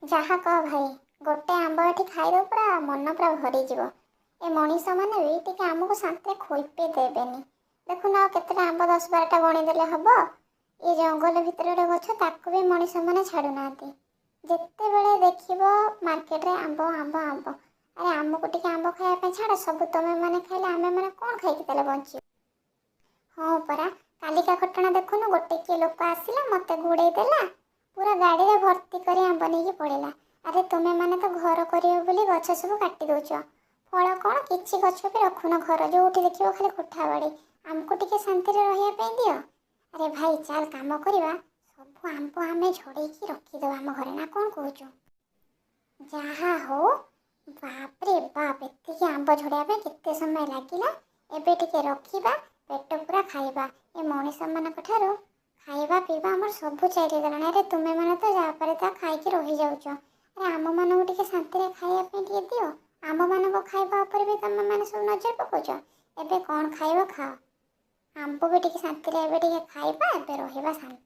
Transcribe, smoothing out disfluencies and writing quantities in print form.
ଯାହା କହ ଭାଇ, ଗୋଟେ ଆମ୍ବ ଏଠି ଖାଇଦେବ ପୁରା ମନ ପୁରା ଭରିଯିବ। ଏ ମଣିଷମାନେ ବି ଟିକେ ଆମକୁ ଶାନ୍ତିରେ ଖୋଇପେଇ ଦେବେନି। ଦେଖୁନ, ଆଉ କେତେଟା ଆମ୍ବ, 10-12ଟା ଗଣିଦେଲେ ହବ। ଏ ଜଙ୍ଗଲ ଭିତରେ ଗୋଟେ ଗଛ, ତାକୁ ବି ମଣିଷମାନେ ଛାଡ଼ୁନାହାନ୍ତି। ଯେତେବେଳେ ଦେଖିବ ମାର୍କେଟରେ ଆମ୍ବ, ଆମ୍ବ, ଆମ୍ବ। ଆରେ, ଆମକୁ ଟିକେ ଆମ୍ବ ଖାଇବା ପାଇଁ ଛାଡ଼। ସବୁ ତମେ ମାନେ ଖାଇଲେ ଆମେ ମାନେ କ'ଣ ଖାଇକି ତାହେଲେ ବଞ୍ଚିବୁ? ହଁ ପରା, କାଲିକା ଘଟଣା ଦେଖୁନୁ, ଗୋଟେ କିଏ ଲୋକ ଆସିଲା, ମୋତେ ଘୋଡ଼େଇ ଦେଲା, ପୁରା ଗାଡ଼ିରେ ଭର୍ତ୍ତି କରି ଆମ୍ବ ନେଇକି ପଳେଇଲା। ଆରେ, ତୁମେ ମାନେ ତ ଘର କରିବ ବୋଲି ଗଛ ସବୁ କାଟି ଦଉଛ। ଫଳ କ'ଣ, କିଛି ଗଛ ବି ରଖୁନ। ଘର ଯୋଉଠି ଦେଖିବ ଖାଲି କୋଠା ବାଡ଼ି। ଆମକୁ ଟିକେ ଶାନ୍ତିରେ ରହିବା ପାଇଁ ଦିଅ। ଆରେ ଭାଇ, ଚାଲ କାମ କରିବା, ସବୁ ଆମ୍ବ ଆମେ ଝଡ଼େଇକି ରଖିଦେବା ଆମ ଘରେ, ନା କ'ଣ କହୁଛୁ? ଯାହା ହଉ, ବାପରେ ବାପ, ଏତିକି ଆମ୍ବ ଝଡ଼େଇବା ପାଇଁ କେତେ ସମୟ ଲାଗିଲା। ଏବେ ଟିକେ ରଖିବା, ପେଟ ପୁରା ଖାଇବା। ଏ ମଣିଷମାନଙ୍କ ଠାରୁ ଖାଇବା ପିଇବା ଆମର ସବୁ ଚାଲିଗଲାଣି। ଆରେ, ତୁମେମାନେ ତ ଯାହା ପାରେ ତାହା ଖାଇକି ରହିଯାଉଛ। ଆରେ, ଆମମାନଙ୍କୁ ଟିକେ ଶାନ୍ତିରେ ଖାଇବା ପାଇଁ ଟିକେ ଦିଅ। ଆମମାନଙ୍କ ଖାଇବା ଉପରେ ବି ତମେମାନେ ସବୁ ନଜର ପକାଉଛ। ଏବେ କ'ଣ ଖାଇବ ଖାଅ, ଆମ୍ବ ବି ଟିକେ ଶାନ୍ତିରେ ଏବେ ଟିକେ ଖାଇବା, ଏବେ ରହିବା ଶାନ୍ତି।